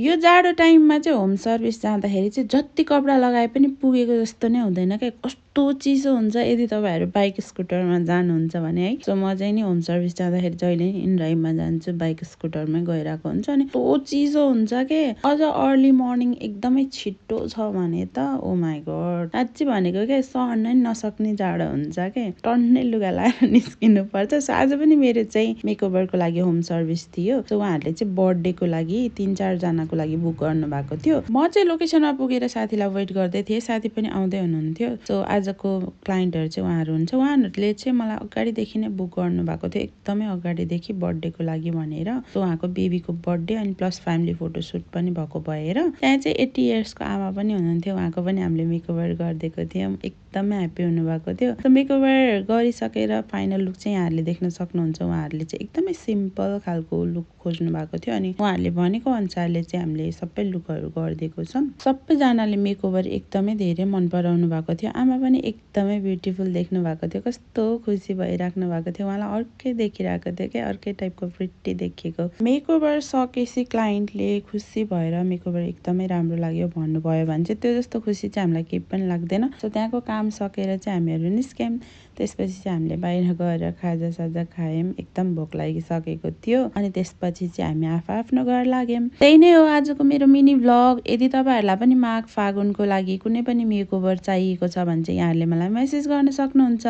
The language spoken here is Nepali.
यो जाडो टाइममा चाहिँ होम सर्भिस जाँदाखेरि चाहिँ जति कपडा लगाए पनि पुगेको जस्तो नै हुँदैन क्या, कस्तो चिसो हुन्छ यदि तपाईँहरू बाइक स्कुटरमा जानुहुन्छ भने है। सो म चाहिँ नि होम सर्भिस जाँदाखेरि जहिले नि इनड्राइभमा जान्छु, बाइक स्कुटरमै गइरहेको हुन्छ अनि कस्तो चिसो हुन्छ के। अझ अर्ली मर्निङ एकदमै छिट्टो छ भने त ओ माई गड, साँच्ची भनेको क्या सहनै नसक्ने जाडो हुन्छ के, टन्नै लुगा लगाएर निस्किनु पर्छ। सो आज पनि मेरो चाहिँ मेकओभरको लागि होम सर्भिस थियो। सो उहाँहरूले चाहिँ बर्थडेको लागि 3-4 जनाको लागि बुक गर्नु भएको थियो। म चाहिँ लोकेसनमा पुगेर साथीलाई वेट गर्दै थिएँ, साथी पनि आउँदै हुनुहुन्थ्यो। सो आजको क्लाइन्टहरू चाहिँ उहाँहरू हुन्छ, उहाँहरूले चाहिँ मलाई अगाडिदेखि नै बुक गर्नु भएको थियो, एकदमै अगाडिदेखि बर्थडेको लागि भनेर। सो उहाँको बेबीको बर्थडे अनि प्लस फ्यामिली फोटोसुट पनि भएको भएर त्यहाँ चाहिँ 80 इयर्सको आमा पनि हुनुहुन्थ्यो, उहाँको पनि हामीले मेकओभर गरिदिएको थियौँ, एकदमै ह्याप्पी हुनुभएको थियो। सो मेकओभर गरिसकेर फाइनल लुक चाहिँ यहाँहरूले देख्न सक्नुहुन्छ। उहाँहरूले चाहिँ एकदमै सिम्पल खालको लुक खोज्नु भएको थियो अनि उहाँहरूले भनेको अनुसारले चाहिँ हामीले सबै लुकहरू गरिदिएको छौँ। सबैजनाले मेकओभर एकदमै धेरै मन पराउनु भएको थियो। आमा पनि एकदमै ब्युटिफुल देख्नु भएको थियो, कस्तो खुसी भइराख्नु भएको थियो, उहाँलाई अर्कै देखिरहेको थियो क्या, अर्कै टाइपको प्रिटी देखिएको। मेकओभर सकेपछि क्लाइन्टले खुसी भएर मेकओभर एकदमै राम्रो लाग्यो भन्नुभयो भने चाहिँ त्यो जस्तो खुसी चाहिँ हामीलाई केही पनि लाग्दैन। सो त्यहाँको काम सकेर चाहिँ हामीहरू निस्क्यौँ। त्यसपछि चाहिँ हामीले बाहिर गएर खाजासाजा खायौँ, एकदम भोक लागिसकेको थियो अनि त्यसपछि चाहिँ हामी आफ्नो घर लाग्यौँ। त्यही नै हो आजको मेरो मिनी भ्लग। यदि तपाईँहरूलाई पनि माघ फागुनको लागि कुनै पनि मेकओभर चाहिएको छ भने चाहिँ यहाँहरूले मलाई मेसेज गर्न सक्नुहुन्छ।